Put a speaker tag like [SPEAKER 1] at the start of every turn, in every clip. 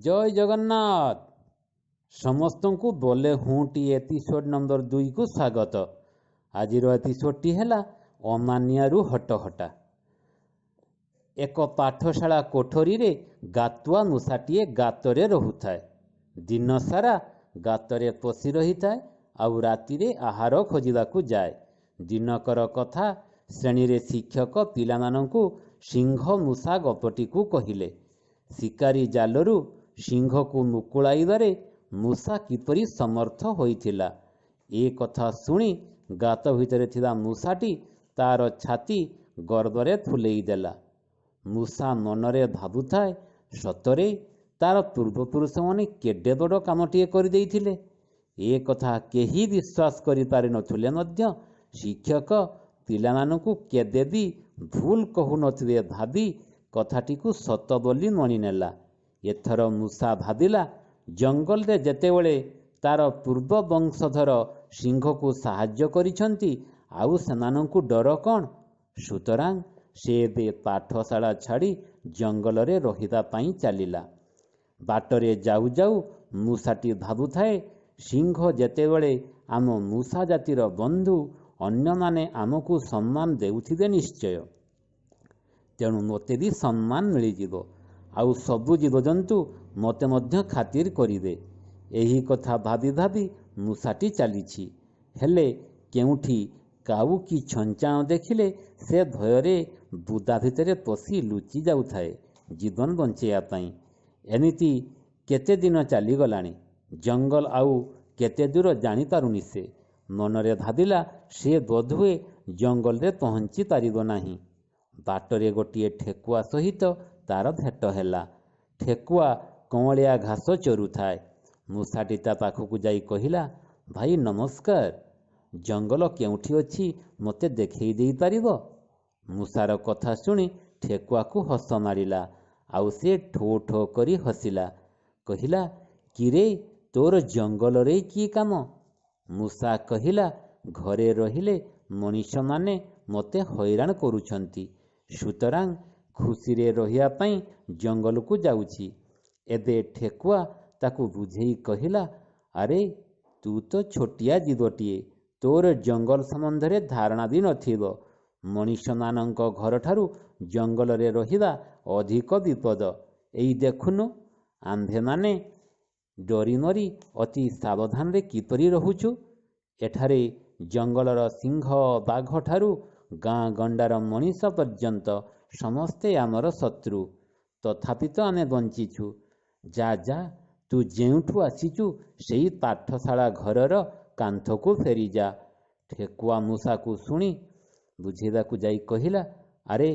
[SPEAKER 1] ଜୟ ଜଗନ୍ନାଥ। ସମସ୍ତଙ୍କୁ ବୋଲେ ହୁଁଟି episode number 2କୁ ସ୍ୱାଗତ। ଆଜିର ଏପିସୋଡ଼ଟି ହେଲା ଅମାନିଆରୁ ହଟହଟା। ଏକ ପାଠଶାଳା କୋଠରୀରେ ଗାତୁଆ ମୂଷାଟିଏ ଗାତରେ ରହୁଥାଏ। ଦିନସାରା ଗାତରେ ପଶି ରହିଥାଏ ଆଉ ରାତିରେ ଆହାର ଖୋଜିବାକୁ ଯାଏ। ଦିନକର କଥା, ଶ୍ରେଣୀରେ ଶିକ୍ଷକ ପିଲାମାନଙ୍କୁ ସିଂହ ମୂଷା ଗପଟିକୁ କହିଲେ। ଶିକାରୀ ଜାଲରୁ ସିଂହକୁ ମୁକୁଳାଇବାରେ ମୂଷା କିପରି ସମର୍ଥ ହୋଇଥିଲା, ଏ କଥା ଶୁଣି ଗାତ ଭିତରେ ଥିବା ମୂଷାଟି ତାର ଛାତି ଗର୍ବରେ ଫୁଲେଇ ଦେଲା। ମୂଷା ମନରେ ଭାବୁଥାଏ, ସତରେ ତାର ପୂର୍ବପୁରୁଷମାନେ କେଡ଼େ ବଡ଼ କାମଟିଏ କରିଦେଇଥିଲେ। ଏ କଥା କେହି ବିଶ୍ୱାସ କରିପାରିନଥିଲେ ମଧ୍ୟ ଶିକ୍ଷକ ପିଲାମାନଙ୍କୁ କେବେ ବି ଭୁଲ କହୁନଥିବେ ଭାବି କଥାଟିକୁ ସତ ବୋଲି ମଣିନେଲା। ଏଥର ମୂଷା ଭାବିଲା, ଜଙ୍ଗଲରେ ଯେତେବେଳେ ତାର ପୂର୍ବ ବଂଶଧର ସିଂହକୁ ସାହାଯ୍ୟ କରିଛନ୍ତି, ଆଉ ସେମାନଙ୍କୁ ଡର କ'ଣ? ସୁତରାଂ ସେ ଏବେ ପାଠଶାଳା ଛାଡ଼ି ଜଙ୍ଗଲରେ ରହିବା ପାଇଁ ଚାଲିଲା। ବାଟରେ ଯାଉ ଯାଉ ମୂଷାଟି ଭାବୁଥାଏ, ସିଂହ ଯେତେବେଳେ ଆମ ମୂଷା ଜାତିର ବନ୍ଧୁ, ଅନ୍ୟମାନେ ଆମକୁ ସମ୍ମାନ ଦେଉଥିବେ ନିଶ୍ଚୟ। ତେଣୁ ମୋତେ ବି ସମ୍ମାନ ମିଳିଯିବ, ଆଉ ସବୁ ଜୀବଜନ୍ତୁ ମୋତେ ମଧ୍ୟ ଖାତିର କରିବେ। ଏହି କଥା ଭାବି ଭାବି ମୂଷାଟି ଚାଲିଛି। ହେଲେ କେଉଁଠି କାଉ କି ଛଞ୍ଚାଣ ଦେଖିଲେ ସେ ଭୟରେ ବୁଦା ଭିତରେ ପଶି ଲୁଚି ଯାଉଥାଏ ଜୀବନ ବଞ୍ଚେଇବା ପାଇଁ। ଏମିତି କେତେ ଦିନ ଚାଲିଗଲାଣି। ଜଙ୍ଗଲ ଆଉ କେତେ ଦୂର ଜାଣିପାରୁନି ସେ। ମନରେ ଭାବିଲା, ସେ ବୋଧହୁଏ ଜଙ୍ଗଲରେ ପହଞ୍ଚି ପାରିବ ନାହିଁ। ବାଟରେ ଗୋଟିଏ ଠେକୁଆ ସହିତ ତାର ଭେଟ ହେଲା। ଠେକୁଆ କଅଁଳିଆ ଘାସ ଚରୁଥାଏ। ମୂଷାଟି ତା ପାଖକୁ ଯାଇ କହିଲା, ଭାଇ ନମସ୍କାର, ଜଙ୍ଗଲ କେଉଁଠି ଅଛି ମୋତେ ଦେଖେଇ ଦେଇପାରିବ? ମୂଷାର କଥା ଶୁଣି ଠେକୁଆକୁ ହସ ମାଡ଼ିଲା, ଆଉ ସେ ଠୋ ଠୋ କରି ହସିଲା। କହିଲା, କିରେ, ତୋର ଜଙ୍ଗଲରେ କି କାମ? ମୂଷା କହିଲା, ଘରେ ରହିଲେ ମଣିଷମାନେ ମୋତେ ହଇରାଣ କରୁଛନ୍ତି, ସୁତରାଂ ଖୁସିରେ ରହିବା ପାଇଁ ଜଙ୍ଗଲକୁ ଯାଉଛି। ଏବେ ଠେକୁଆ ତାକୁ ବୁଝେଇ କହିଲା, ଆରେ ତୁ ତ ଛୋଟିଆ ଜୀବଟିଏ, ତୋର ଜଙ୍ଗଲ ସମ୍ବନ୍ଧରେ ଧାରଣା ବି ନଥିବ। ମଣିଷମାନଙ୍କ ଘରଠାରୁ ଜଙ୍ଗଲରେ ରହିବା ଅଧିକ ବିପଦ। ଏଇ ଦେଖୁନୁ, ଆମ୍ଭେମାନେ ଡରିମରି ଅତି ସାବଧାନରେ କିପରି ରହୁଛୁ। ଏଠାରେ ଜଙ୍ଗଲର ସିଂହ ବାଘଠାରୁ ଗାଁ ଗଣ୍ଡାର ମଣିଷ ପର୍ଯ୍ୟନ୍ତ ସମସ୍ତେ ଆମର ଶତ୍ରୁ, ତଥାପି ତ ଆମେ ବଞ୍ଚିଛୁ। ଯା ଯା, ତୁ ଯେଉଁଠୁ ଆସିଛୁ ସେଇ ପାଠଶାଳା ଘରର କାନ୍ଥକୁ ଫେରିଯା। ଠେକୁଆ ମୂଷାକୁ ଶୁଣି ବୁଝେଇବାକୁ ଯାଇ କହିଲା, ଆରେ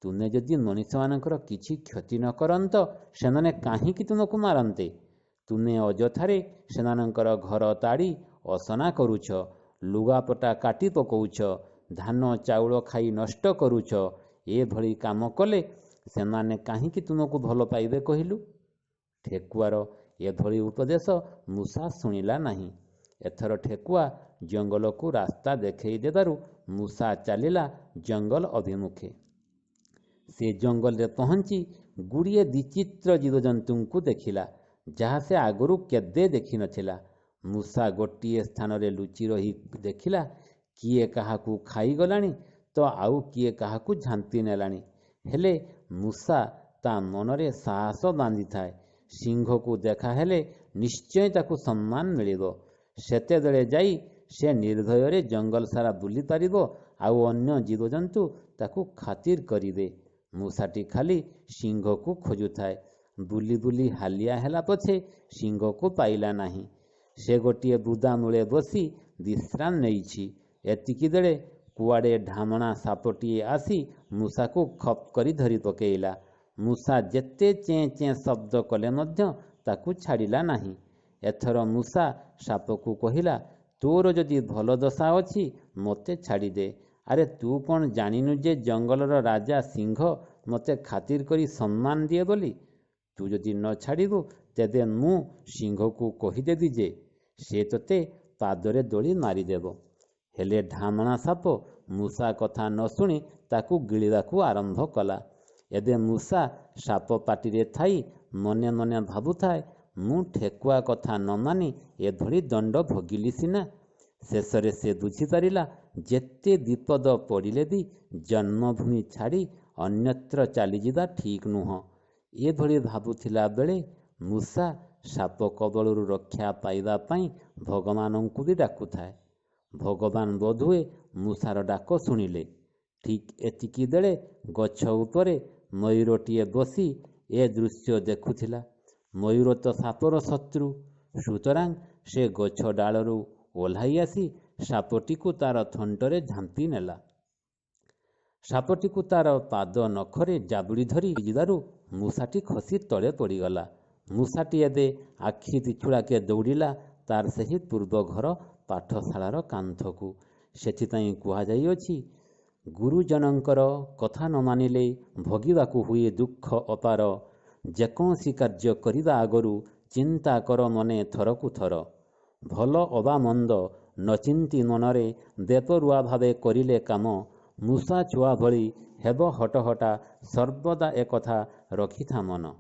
[SPEAKER 1] ତୁମେ ଯଦି ମଣିଷମାନଙ୍କର କିଛି କ୍ଷତି ନ କରନ୍ତ, ସେମାନେ କାହିଁକି ତୁମକୁ ମାରନ୍ତେ? ତୁମେ ଅଯଥାରେ ସେମାନଙ୍କର ଘର ତାଡ଼ି ଅସନା କରୁଛ, ଲୁଗାପଟା କାଟି ପକଉଛ, ଧାନ ଚାଉଳ ଖାଇ ନଷ୍ଟ କରୁଛ। ଏଭଳି କାମ କଲେ ସେମାନେ କାହିଁକି ତୁମକୁ ଭଲ ପାଇବେ କହିଲୁ? ଠେକୁଆର ଏଭଳି ଉପଦେଶ ମୂଷା ଶୁଣିଲା ନାହିଁ। ଏଥର ଠେକୁଆ ଜଙ୍ଗଲକୁ ରାସ୍ତା ଦେଖେଇ ଦେବାରୁ ମୂଷା ଚାଲିଲା ଜଙ୍ଗଲ ଅଭିମୁଖେ। ସେ ଜଙ୍ଗଲରେ ପହଞ୍ଚି ଗୁଡ଼ିଏ ବିଚିତ୍ର ଜୀବଜନ୍ତୁଙ୍କୁ ଦେଖିଲା, ଯାହା ସେ ଆଗରୁ କେବେ ଦେଖିନଥିଲା। ମୂଷା ଗୋଟିଏ ସ୍ଥାନରେ ଲୁଚି ରହି ଦେଖିଲା, କିଏ କାହାକୁ ଖାଇଗଲାଣି ତ ଆଉ କିଏ କାହାକୁ ଝାମ୍ପି ନେଲାଣି। ହେଲେ ମୂଷା ତା ମନରେ ସାହସ ବାନ୍ଧିଥାଏ, ସିଂହକୁ ଦେଖାହେଲେ ନିଶ୍ଚୟ ତାକୁ ସମ୍ମାନ ମିଳିବ। ସେତେବେଳେ ଯାଇ ସେ ନିର୍ଭୟରେ ଜଙ୍ଗଲ ସାରା ବୁଲିପାରିବ, ଆଉ ଅନ୍ୟ ଜୀବଜନ୍ତୁ ତାକୁ ଖାତିର କରିବେ। ମୂଷାଟି ଖାଲି ସିଂହକୁ ଖୋଜୁଥାଏ। ବୁଲି ବୁଲି ହାଲିଆ ହେଲା ପଛେ ସିଂହକୁ ପାଇଲା ନାହିଁ। ସେ ଗୋଟିଏ ବୁଦା ମୂଳେ ବସି ବିଶ୍ରାମ ନେଇଛି, ଏତିକି ବେଳେ କୁଆଡ଼େ ଢାମଣା ସାପଟିଏ ଆସି ମୂଷାକୁ ଖପ୍ କରି ଧରି ପକେଇଲା। ମୂଷା ଯେତେ ଚେଁ ଚେଁ ଶବ୍ଦ କଲେ ମଧ୍ୟ ତାକୁ ଛାଡ଼ିଲା ନାହିଁ। ଏଥର ମୂଷା ସାପକୁ କହିଲା, ତୋର ଯଦି ଭଲ ଦଶା ଅଛି ମୋତେ ଛାଡ଼ିଦେ। ଆରେ ତୁ କ'ଣ ଜାଣିନୁ ଯେ ଜଙ୍ଗଲର ରାଜା ସିଂହ ମୋତେ ଖାତିର କରି ସମ୍ମାନ ଦିଏ ବୋଲି? ତୁ ଯଦି ନ ଛାଡ଼ିବୁ, ତେବେ ମୁଁ ସିଂହକୁ କହିଦେବି ଯେ ସେ ତୋତେ ପାଦରେ ଦଳି ମାରିଦେବ। ହେଲେ ଢାମଣା ସାପ ମୂଷା କଥା ନ ଶୁଣି ତାକୁ ଗିଳିବାକୁ ଆରମ୍ଭ କଲା। ଏବେ ମୂଷା ସାପ ପାଟିରେ ଥାଇ ମନେ ମନେ ଭାବୁଥାଏ, ମୁଁ ଠେକୁଆ କଥା ନ ମାନି ଏଭଳି ଦଣ୍ଡ ଭୋଗିଲି ସିନା। ଶେଷରେ ସେ ବୁଝିପାରିଲା, ଯେତେ ବିପଦ ପଡ଼ିଲେ ବି ଜନ୍ମଭୂମି ଛାଡ଼ି ଅନ୍ୟତ୍ର ଚାଲିଯିବା ଠିକ୍ ନୁହଁ। ଏଭଳି ଭାବୁଥିଲା ବେଳେ ମୂଷା ସାପ କବଳରୁ ରକ୍ଷା ପାଇବା ପାଇଁ ଭଗବାନଙ୍କୁ ବି ଡାକୁଥାଏ। ଭଗବାନ ବୋଧହୁଏ ମୂଷାର ଡାକ ଶୁଣିଲେ। ଠିକ୍ ଏତିକି ବେଳେ ଗଛ ଉପରେ ମୟୂରଟିଏ ବସି ଏ ଦୃଶ୍ୟ ଦେଖୁଥିଲା। ମୟୂର ତ ସାପର ଶତ୍ରୁ। ସୁତରାଂ ସେ ଗଛ ଡାଳରୁ ଓହ୍ଲାଇ ଆସି ସାପଟିକୁ ତାର ଥଣ୍ଟରେ ଝାମ୍ପି ନେଲା। ସାପଟିକୁ ତାର ପାଦ ନଖରେ ଜାବୁଡ଼ି ଧରି ଯିବାରୁ ମୂଷାଟି ଖସି ତଳେ ପଡ଼ିଗଲା। ମୂଷାଟି ଏବେ ଆଖି ପିଛୁଳାକେ ଦୌଡ଼ିଲା ତାର ସେହି ପୂର୍ବ ଘର ପାଠଶାଳାର କାନ୍ଥକୁ। ସେଥିପାଇଁ କୁହାଯାଇଅଛି, ଗୁରୁଜନଙ୍କର କଥା ନ ମାନିଲେ ଭୋଗିବାକୁ ହୁଏ ଦୁଃଖ ଅପାର। ଯେକୌଣସି କାର୍ଯ୍ୟ କରିବା ଆଗରୁ ଚିନ୍ତା କର ମନେ ଥରକୁ ଥର। ଭଲ ଅବା ମନ୍ଦ ନ ଚିନ୍ତି ମନରେ ବେପରୁଆ ଭାବେ କରିଲେ କାମ, ମୂଷା ଛୁଆ ଭଳି ହେବ ହଟହଟା, ସର୍ବଦା ଏକଥା ରଖିଥା ମନ।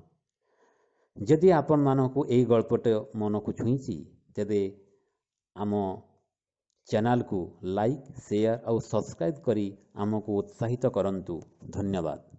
[SPEAKER 1] ଯଦି ଆପଣମାନଙ୍କୁ ଏଇ ଗଳ୍ପଟି ମନକୁ ଛୁଇଁଛି, ତେବେ ଆମ ଚ୍ୟାନେଲକୁ ଲାଇକ୍, ସେୟାର ଆଉ ସବସ୍କ୍ରାଇବ୍ କରି ଆମକୁ ଉତ୍ସାହିତ କରନ୍ତୁ। ଧନ୍ୟବାଦ।